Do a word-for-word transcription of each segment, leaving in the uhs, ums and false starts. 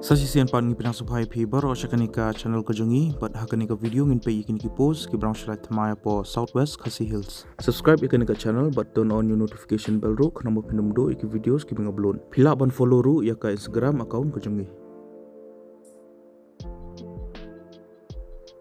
Sa shisien pat ngi pdiang sngewbha ïa phi baroh sha kane ka channel ka jong ngi, bad ha kane ka video ngin peit ïa kine ki post kiba rong shalai thymmai hapoh South West Khasi Hills. Subscribe ïa kane ka channel bad turn on your notification bell ruh khnang ba phin ym duh ïa ki videos kiba nga upload. Phi lah ban follow ruh ïa ka Instagram account ka jong ngi.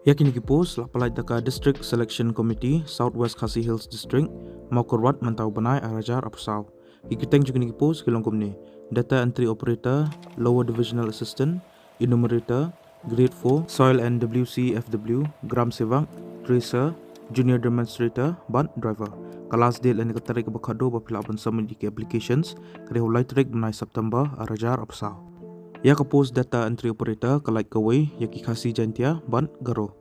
Ïa kine ki post la pynlait da ka District Selection Committee, South West Khasi Hills District, Mawkyrwat, mynta u bnai, ar hajar arphew saw. Ki kyrteng jong kine ki post ki long kumne: Data Entry Operator, Lower Divisional Assistant, Enumerator, Grade four, Soil and W C F W, Gram Sevak, Tracer, Junior Demonstrator bad Driver. Ka last date lane ka tarik kaba khadduh ba phi lah ban submit ïa ki applications ka dei ha u lai tarik bnai September, ar hajar arphew saw. Ïa ka post Data Entry Operator ka lait kawei ïa ki Khasi, Jaiñtia bad Garo.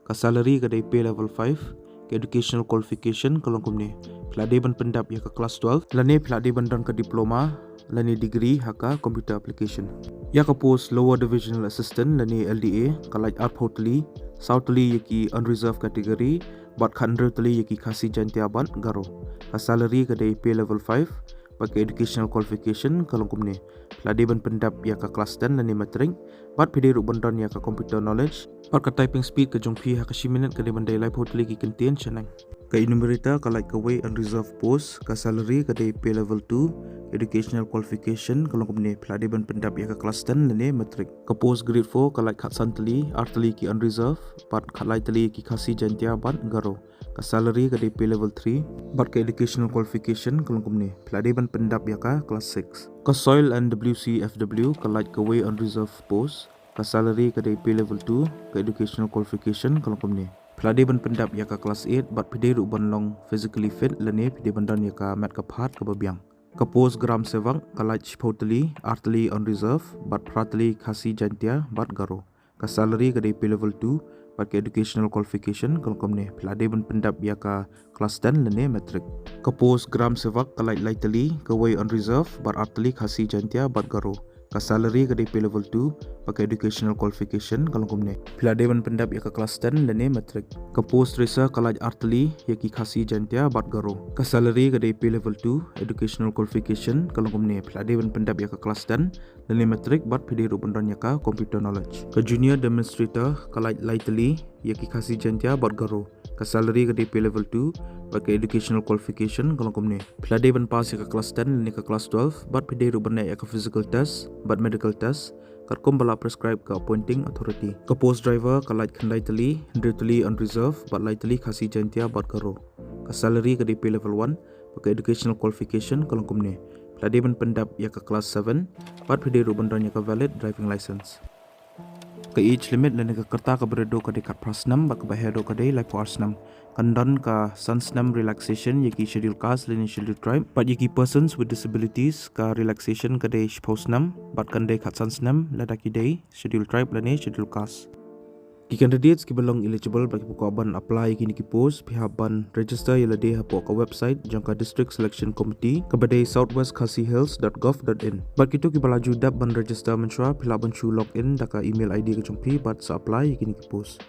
Ka salary ka dei pay level five. Ka educational qualification ka long kumne: phi la dei ban pyndap ïa ka class twelve lane phi la dei ban don ka diploma lane degree ha ka computer application. Ïa ka post Lower Divisional Assistant lane L D A ka lait arphew tylli, saw tylli ïa ki unreserved category bad khathynriew tylli ïa ki Khasi, Jaiñtia bad Garo. Ka salary ka dei pay level five. Bad ka educational qualification ka long kumne: phi la dei ban pyndap ïa ka class ten lane matric, bad phi dei ruh ban don ïa ka computer knowledge, bad ka typing speed ka jong phi ha ka shi minit ka dei ban dei laiphew tylli ki kyntien shaneng. Ka enumerator ka lait kawei unreserved post. Ka salary ka dei pay level two. Educational qualification ka long kumne: phi la dei ban pyndap ïa ka class ten lane matric. Ka post Grade four ka lait khatsan tylli, ar tylli ki unreserved bad khatlai tylli ki Khasi, Jaiñtia bad Garo. Ka salary ka dei pay level three. Bad ka educational qualification ka long kumne: phi la dei ban pyndap ïa ka class six. Ka Soil and W C F W ka lait kawei unreserved post. Ka salary ka dei pay level two. Ka educational qualification ka long kumne: phi la dei ban pyndap ïa ka class eight bad phi dei ruh ban long physically fit lane phi dei ban don ïa ka met ka phad kaba biang. Ka post Gram Sevak ka lait shiphew tylli, ar tylli unreserved bad phra tylli Khasi, Jaiñtia bad Garo. Ka salary ka dei pay level two. Bad ka educational qualification ka long kumne: phi la dei ban pyndap ïa ka class ten lane matric. Ka post Gram Sevak ka lait lai tylli, kawei unreserved bad ar tylli Khasi, Jaiñtia bad Garo. Ka salary ka dei pay level two. Bad ka educational qualification ka long kumne: phi la dei ban pyndap ïa ka class ten lane matric. Ka post Tracer ka lait ar tylli ïa ki Khasi, Jaiñtia bad Garo. Ka salary ka dei pay level two. Educational qualification ka long kumne: phi la dei ban pyndap ïa ka class ten lane matric bad phi dei ruh ban don ïa ka computer knowledge. Ka Junior Demonstrator ka lait lai tylli ïa ki Khasi, Jaiñtia bad Garo. Ka salary ka dei pay level two. Bad ka educational qualification ka long kumne: phi la dei ban pass ïa ka class ten lane ka class twelve bad phi dei ruh ban leh ïa ka physical test bad medical test katkum ba la prescribe ka appointing authority. Ka post Driver ka lait khyndai tylli, hynriew tylli unreserved bad lai tylli Khasi, Jaiñtia bad Garo. Ka salary ka dei pay level one. Bad ka educational qualification ka long kumne: phi la dei ban pyndap ïa ka class seven bad phi dei ruh ban don ïa ka valid driving license. Ka age limit lane ka rta kaba rit duh ka dei khatphra snem bad kaba heh duh ka dei laiphew ar snem. Kan don ka san snem relaxation ïa ki Scheduled Caste lane Scheduled Tribe bad ïa ki persons with disabilities ka relaxation ka dei shiphew snem bad kan dei khatsan snem lada ki dei Scheduled Tribe lane Scheduled Caste. Ki candidates kiba long eligible bad kiba kwah ban apply ïa kine ki post, phi hap ban register ïa lade hapoh ka website jong ka District Selection Committee kaba dei southwestkhasihills.gov.in. Bad kito kiba la ju dep ban register mynshuwa, phi lah ban shu log in da ka email I D ka jong phi bad sa apply ïa kine ki post.